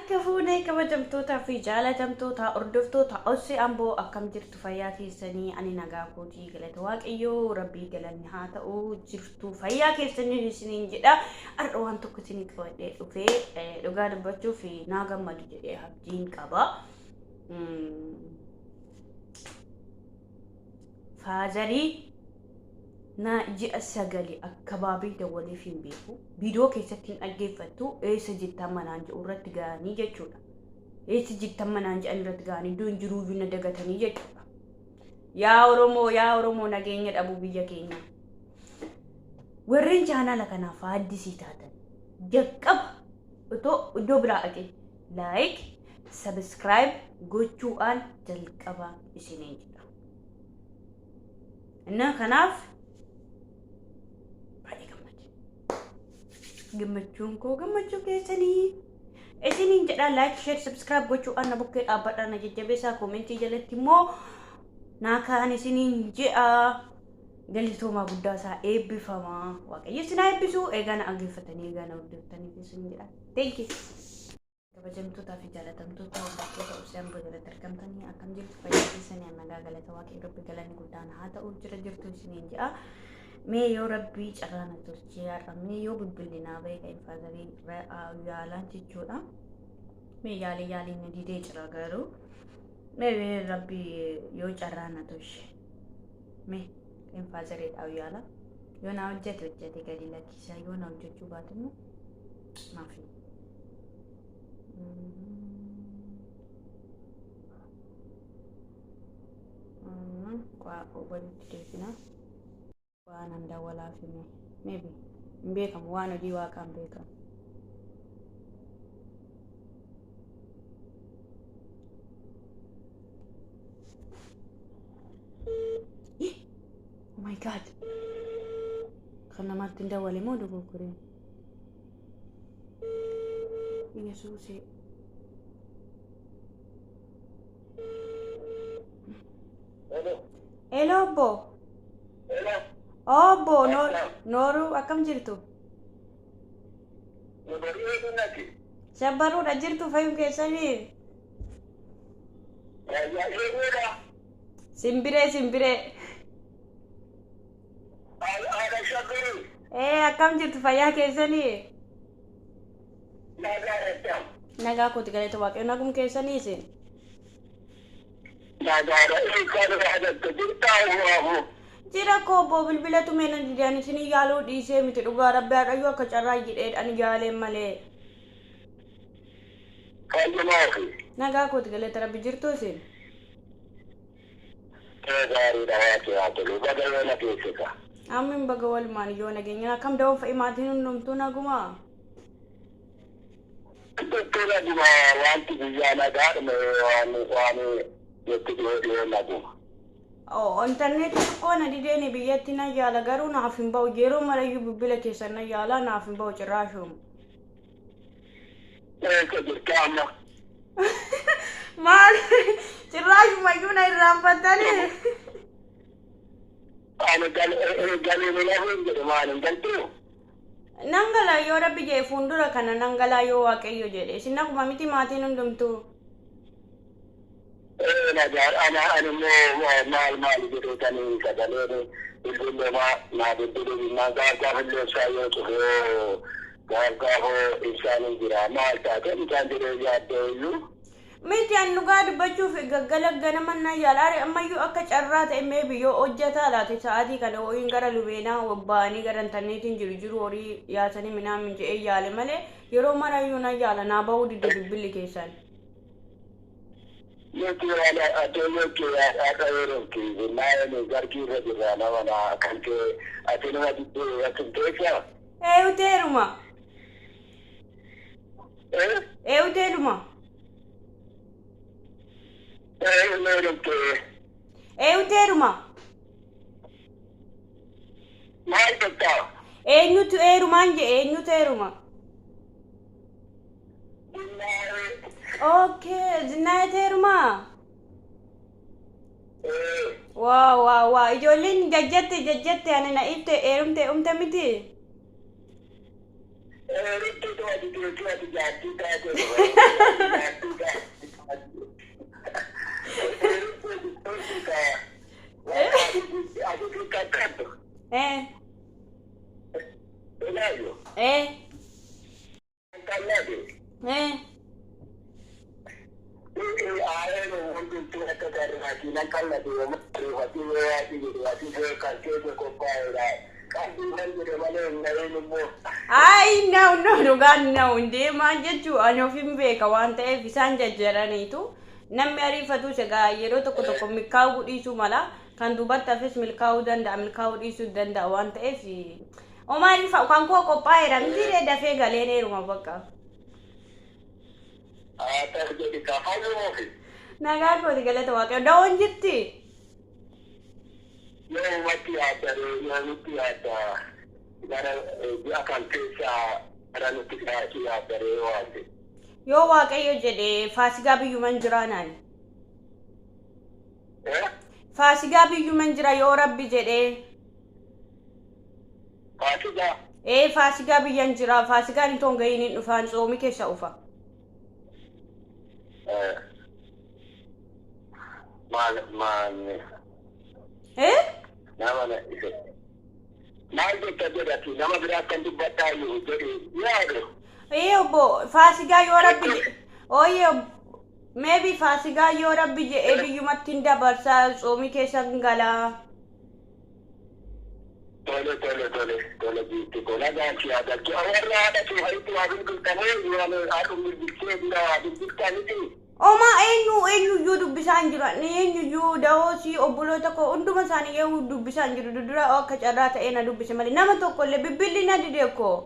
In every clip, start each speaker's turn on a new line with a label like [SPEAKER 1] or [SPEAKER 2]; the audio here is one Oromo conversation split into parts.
[SPEAKER 1] Harka fuunee kabajamtootaa fi jaalatamtoota hordoftoota Ossee Amboo, akkam jirtu? Fayyaa keessanii? Ani nagaa kootii, galata Waaqayyoo, Rabbii galanni haa ta'u. Jirtu fayyaa keessanii isiniin jedha. Har'a waan tokko isinii qabadhee dhufee, dhugaa dubbachuuf naa gammadu jedhee abdiin qaba. Faazarii na ji'a sagali akkabaabii dawwaleef hin beeku. Viidiyoo keessatti hin dhaggeeffattu, eessa jirtan manaan jedhu irratti ga'anii jechuudha. Eessa jirtan manaan jedhan irratti ga'anii iddoo hin jiruuyyuu na dagatanii jechuudha. Yaa Oromoo, yaa Oromoo, nageenya dhabuu biyya keenya. Warreen chaanaala kanaaf addisii taatan, jalqaba otoo iddoo biraa dhaqee like, subscribe gochuudhaan jalqaba isiniin jedha. Innaa kanaaf baay'ee gammade. Gammachuun koo gammachuu keessanii. Isiniin jedha, like, share, subscribe gochuudhaan na bukkee dhaabbadhaa, na jajjabeessaa, koomentii jalatti immoo naa kaan isiniin jedha. Galatoomaa, guddaa isaa eebbifamaa. Waaqayyo isin haa eebbisu. Eegaa na dhaggeeffatanii, eegaa na hordoftanii isiniin jedha. Thank you. Kabajamtootaa fi jaalatamtoota hordoftoota Obsee Amboo jalatti argamtanii, akkam jirtu? Fayyaa keessanii? Nagaa, galata Waaqayyo, Rabbi galanni guddaan haa ta'u, jira jirtu isiniin jedha. Mee yoo Rabbii carraa na tolchee, har'a mee yoo bilbilli naa bahee kan faazarii yaalaan jechuudha. Mee yaalii yaalii na didee jira, garuu mee Rabbi yoo carraa na tolche mee kan faazariidhaaf yaala. Yoo na hojjete hojjete gadi lakkisa, yoo na hojjechuu baate immoo maafi. Walitti deebina. Waan an dawwalaaf hime. Maybe hin beekamu, waan hojii Waaqaa hin beekamu. Oh my God. Kan namaatti hin dawwale moo dogoggoreen? Yesuusee.
[SPEAKER 2] Hello.
[SPEAKER 1] Hello obbo.
[SPEAKER 2] Hello.
[SPEAKER 1] Obbo Nooruu, akkam jirtu?
[SPEAKER 2] Dubarii eenyu?
[SPEAKER 1] Shabbaruudha, jirtu fayyum keessanii?
[SPEAKER 2] Yaa eenyudha?
[SPEAKER 1] Simbiree, simbiree.
[SPEAKER 2] Haadha Shabbirii.
[SPEAKER 1] Ee, akkam jirtu, fayyaa keessanii?
[SPEAKER 2] Nagaadha.
[SPEAKER 1] Nagaa kooti, galata Waaqayyo, nagum keessanii isin?
[SPEAKER 2] Nagaadha. Eessaa yaadatte jirtaa waahu?
[SPEAKER 1] Jira koo obbo, bilbila tumee na didaan, isinii yaaluu dhiisee miti, dhugaa Rabbi, haadhayyuu akka carraa jedheedhaan yaaleen malee.
[SPEAKER 2] Fayyumaafi.
[SPEAKER 1] Nagaa kooti, galata Rabbi, jirtu isin?
[SPEAKER 2] Ee, gaariidha, waaqi haa tolu. Baga yoo na geessisa.
[SPEAKER 1] Amiin, baga walumaan yoo nageenya. Akkam da'oon fa'i, maatiin hundumtuu nagumaa?
[SPEAKER 2] Tuttuu naguma, wanti biyyaa nagaadhuma, waan waan nutti dhiyoo dhiyoo naguma.
[SPEAKER 1] Oh, intarneetii xiqqoo na dideeni, biyyatti na yaala garuu naaf hin ba'u. Yeroo marayyuu bilbila keessan na yaala, naaf hin ba'u cirraashuun.
[SPEAKER 2] Eessa jirta amma?
[SPEAKER 1] Maal, cirraashumayyuu na irraanfattanii?
[SPEAKER 2] Ani galee lafuun jedhe, maal hin galtuu?
[SPEAKER 1] Nan galaa, yoo Rabbi jedhe fuuldura kana nan galaa, yoo Waaqayyo jedhe. Isin naguma miti, maatiin hundumtuu?
[SPEAKER 2] Ee, nagaa. Ana ani immoo maal maal jedhee kan sagaleen bilbillee naa bilbilee jennaan, gaaf gaaf illee ibsaa yoo cufee, gaaf gaafoo ibsaan hin jira, maal taate isaan jedhee yaaddee iyyuu.
[SPEAKER 1] Miti, an dhugaa dubbachuuf gaggala ganama nan yaala. Ari ammayyuu akka carraa ta'e maybe yoo hojjetaa laate, sa'aatii kana ho'iin gara lubeenaa bobba'anii gara intarneetiin jiru jiru horii yaasanii minaamin jedhee yaale malee, yeroo marayyuu nan yaala, naa bahuu didde bilbilli keessan.
[SPEAKER 2] Nuti waan atoo yokkee har'a heerumti naayoni gargii irra jirra, nama na kan kee ati numa diddee asin keessa.
[SPEAKER 1] Eeyuteeruma.
[SPEAKER 2] Eh?
[SPEAKER 1] Eeyuteeruma.
[SPEAKER 2] Eh, heerumte.
[SPEAKER 1] Eeyuteeruma.
[SPEAKER 2] Maal jettaa?
[SPEAKER 1] Eenyutu eerumaan jedhe, eenyutu eeruma? Okay, Zinnaayet heerumaa?
[SPEAKER 2] Eh.
[SPEAKER 1] Waa waa waa, ijoolleen jajjatte jajjatte, ani na ibte eerumte umte miti.
[SPEAKER 2] Heerumte tu ati teessee ati jaartii taate. Aayeen hundumtuu akka garraati nan qallate ariifatee yoo yaati jedhu ati kan keessa qophaa'edha. Qalbii kan jedhe malee hin dhahin immoo.
[SPEAKER 1] Ay, no, no, dhugaan no, hundee maal jechuu, ani ofin beeka waan ta'eef isaan jajjaraniitu. Namni ariifatus egaa yeroo tokko tokko milkaa'uu dhiisuu mala, kan duubatti hafes milkaa'uu danda'a, milkaa'uu dhiisuu danda'a waan ta'eef homaa ariifa kan koo qophaa'eera miti, dafee galeen heeruma bakka.
[SPEAKER 2] Haa ta'u jedhi kaa, fayyuu.
[SPEAKER 1] Nagaa kooti, galata Waaqayyo. Da'oon jirti.
[SPEAKER 2] Yoomatti yaadda, yoomitti yaadda, gara ji'a kan keessaa gara nutti dhiyaachuu yaadda ree waan ta'e?
[SPEAKER 1] Yoo Waaqayyo jedhe Faasigaa biyyuman jiraa naani. Faasigaa biyyuman jira yoo Rabbi jedhee.
[SPEAKER 2] Faasigaa?
[SPEAKER 1] Ee, Faasigaa biyyan jira. Faasigaan itoo hin gahiin hin dhufaan, tsoomi keessa ufa.
[SPEAKER 2] Maal maal?
[SPEAKER 1] Eh?
[SPEAKER 2] Nama na isa. Maal jetta jedhati, nama biraa kan dubbataa jiru jedhi yaadu.
[SPEAKER 1] Ee obbo, Faasigaa yoo Rabbi jedhe. Ooyee, maybe Faasigaa yoo Rabbi jedhee biyyumatti hin dabarsaa, tsoomii keessa hin galaa.
[SPEAKER 2] Tole, tole, tole, tole, giifti koo, nagaan si yaadachuu. Warra haadha kee fa'itti waa bilbiltamee, waan haadhu bilbilchee dura waa bilbiltaa miti.
[SPEAKER 1] Oma eenyu eenyuyyuu dubbisaa hin jiru. Ani eenyuyyuu, da'oosii, obboloota koo hunduma isaanii eenyu dubbisaa hin jiru. Dudura akka carraa ta'ee na dubbise malee nama tokko illee bilbilli na dide koo.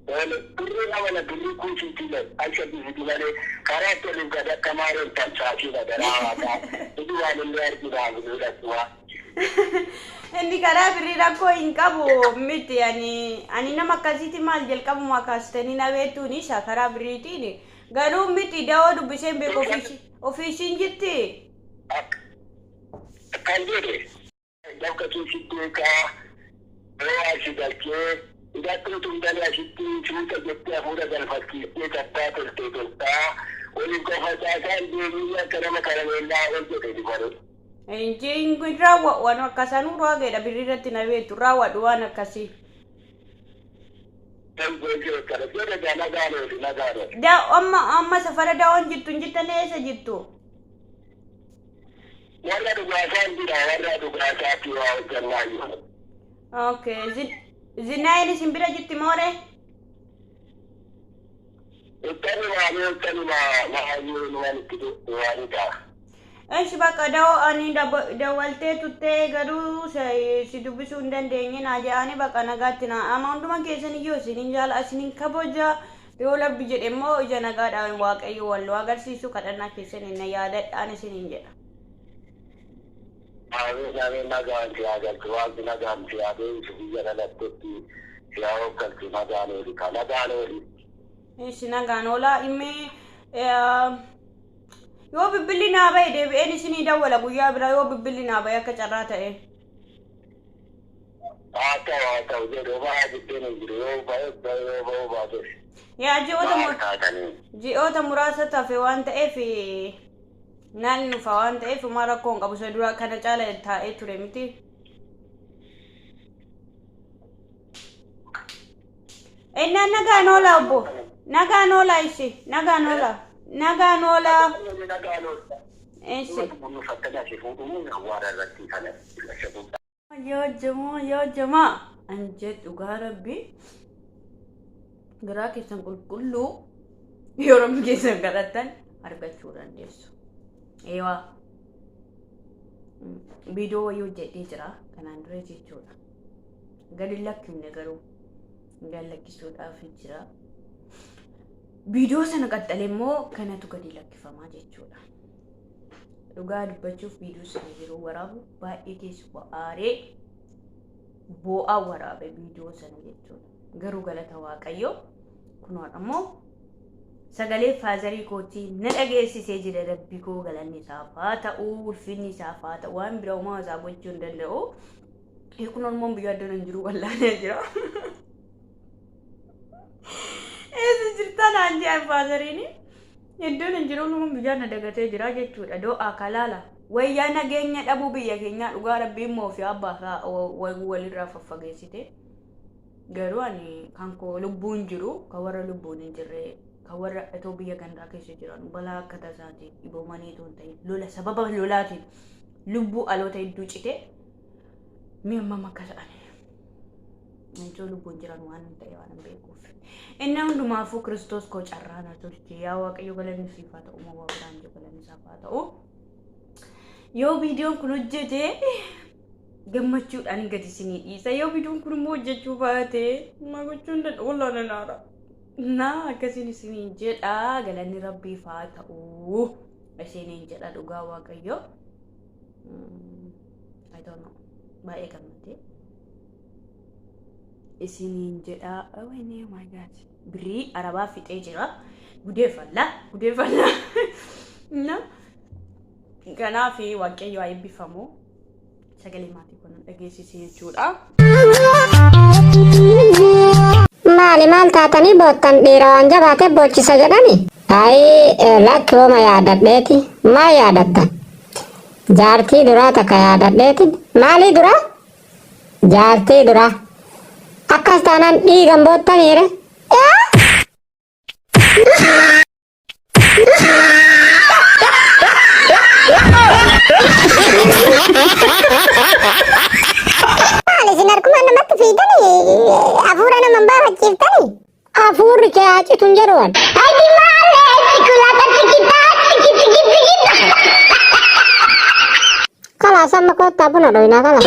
[SPEAKER 2] Tole, birrii nama na birrii kuusiitii lai aisha bifiti malee karaa itti oliif gad akka maareen tamsaasii na garaa waaqaa inni waan illee arginaa bilbilattu waa.
[SPEAKER 1] Inni karaa birrii rakkoo hin qabu miti. Ani nama akkasiiti, maal jalqabumaa kaastanii na beektuun isa karaa birriitiin. Garuu miti, da'oo dubbiseen beeku, ofiisiin jirti.
[SPEAKER 2] Kan jedhe bakka keessatti kaa yoo asi galchee hidhattuu tun galee asitti suuta jettee hafuura galfachiistee kattaa toltee toltaa waliif qofa caasaan deemii akka nama karameellaa ol jedhe dubare.
[SPEAKER 1] Injiin raawwadhu waan akkasanuu raageedha, birrii irratti na beektu, raawwadhu waan akkasii.
[SPEAKER 2] Jedhe, nagaan ooli, nagaan ooli.
[SPEAKER 1] Da amma amma safara da'oon jirtu hin jirtan, eessa jirtu?
[SPEAKER 2] Warra dhugaasaan jira, warra dhugaasaatti waa hojjannaa jiru.
[SPEAKER 1] Okay. Zinaayin isin bira jirti moore?
[SPEAKER 2] Ittani maamee, ittani maayyeen waan itti waan ta'a.
[SPEAKER 1] Eshi, bakka da'oo ani dawwaltee turtee garuu si dubbisuu hin dandeenye naa jedhani, bakka nagaatti naa ama. Hunduma keessan iyyuu isinin jaala, isinin kabaja. Yoo Rabbi jedhe immoo ija nagaadhaan Waaqayyo wal nu agarsiisu, kadhannaa keessan na yaadadhaan isinin jedha.
[SPEAKER 2] Ameen, ameen, nagaan si haa galchu, Waaqni nagaan si haa deebisu, biyya dhalattetti si haa hooggalchu, nagaan ooli ka, nagaan ooli.
[SPEAKER 1] Ishi, nagaan oolaa. Dhimmi yoo bilbilli naa bahe deebi'een isinii dawwala guyyaa biraa, yoo bilbilli naa bahe akka carraa ta'e.
[SPEAKER 2] Haa ta'u, haa ta'u jedhu, maa jiddeen hin jiru, yoo bahe bahe, yoo bahuu baates.
[SPEAKER 1] Yaa ji'oota
[SPEAKER 2] Maal taatanii?
[SPEAKER 1] Ji'oota muraasa tafe waan ta'eef naan dhufa waan ta'eef homaa rakkoo hin qabu. Isa dura kana caala taa'ee ture miti. Innaan nagaan oolaa obbo. Nagaan oolaa, ishi. Nagaan oolaa. Nagaan oolaa.
[SPEAKER 2] Nagaan ooli.
[SPEAKER 1] Ishi.
[SPEAKER 2] Uffattanii asii fuudhuu awwaara irratti kana.
[SPEAKER 1] Yaa jamaa, yaa jamaa. An jedhu, dhugaa Rabbi, garaa keessan qulqulluu yoo Rabbi keessan kadhattan argachuu dandeessu. Eewaa. Viidiyoo wayii hojjedhee jira kanaan dura jechuudha. Gadi lakkifne, garuu gad lakkisuudhaaf jira. Viidiyoo sana qaxxalee immoo kanatu gadi lakkifamaa jechuudha. Dhugaa dubbachuuf viidiyoo sana yeroo waraabu baay'ee keessa aaree boo'aa waraabe viidiyoo sana jechuudha. Garuu galata Waaqayyoo, kunoo ammoo sagalee faazarii kootii na dhageessisee jira. Rabbi koo galanni isaaf haa ta'u, ulfinni isaaf haa ta'u. Waan bira uumaa isaa gochuu hin danda'u. Kun Oromoon biyya addana hin jiru, wallaanee jira. Eessa jirta naan jedhan faazariini. Iddoon hin jiru, Oromoon biyyaa na dagatee jira jechuudha. Do'aa kalaala. Wayyaa nageenya dhabuu biyya keenyaa, dhugaa Rabbii immoo fi abbaa isaa walirraa faffageessite. Garuu ani kan koo lubbuun jiru kan warra lubbuun hin jirre kan warra itoo biyya gandaa keessa jiran balaa akka tasaatiin dhiboomanii itoo hin ta'in lola sababa lolaatiin lubbuu aloota hedduu cite mi'a hammam akka ta'an itoo lubbuun jiran waan hin ta'e waan hin beekuuf. Inni hundumaafuu Kiristoos koo carraa na tolche yaa Waaqayyo galanni siif haa ta'u moo waa biraan jiru galanni isaaf haa ta'u. Yoo viidiyoon kun hojjete gammachuudhaan gadi isinii dhiisa. Yoo viidiyoon kun immoo hojjechuu baate maa gochuu hin danda'u wallaan nanaara. Naa akkasiin isinii jedha galanni rabbiif haa ta'u isiniin jedha dhugaa Waaqayyo. I don't know. Baay'ee gammadee. Isiniin jedha. Wayne oh my God. Birrii arabaa fixee jira. Gudeeffallaa gudeeffallaa. Na kanaaf Waaqayyo haa eebbifamu. Sagalee maatii kun dhageessise jechuudha.
[SPEAKER 3] Maali maal taatanii boottan dhiira waan jabaatee boochisa jedhani? Ayi lakki homa yaadadheeti. Maal yaadatta? Jaartii duraa takka yaadadheeti. Maalii duraa? Jaartii duraa. Akkas taanaan dhiigan boottaniire? Maal isin harkuma namatti fiidanii hafuura nama hin baafachiiftanii? Hafuurri kee haa citu hin jedhu ani. Kalaas amma koottaa buna dhoynaa kalaas.